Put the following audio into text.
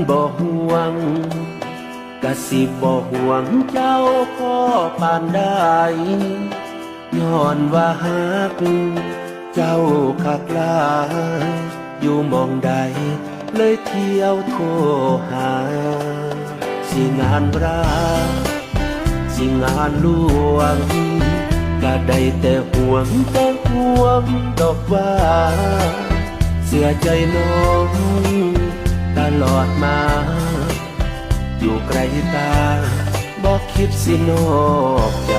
ບໍ່ຫ່ວງ ກະຊິບໍ່ຫ່ວງເຈົ້າພໍປານໃດ ຍ້ອນວ່າຮັກເຈົ້າຄັກຫຼາຍ ຢູ່ໝ່ອງໃດເລີຍທ່ຽວໂທຫາ ຊິງານຣາ ຊິງານຫຼວງ ກະໄດ້ແຕ່ຫ່ວງ ແຕ່ຫ່ວງດອກວ່າ ເຊື່ອໃຈນ້ອງຕະຫຼອດມາ ຢູ່ໃກ້ຕາ ບໍ່ຄິດຊິນອກໃຈ.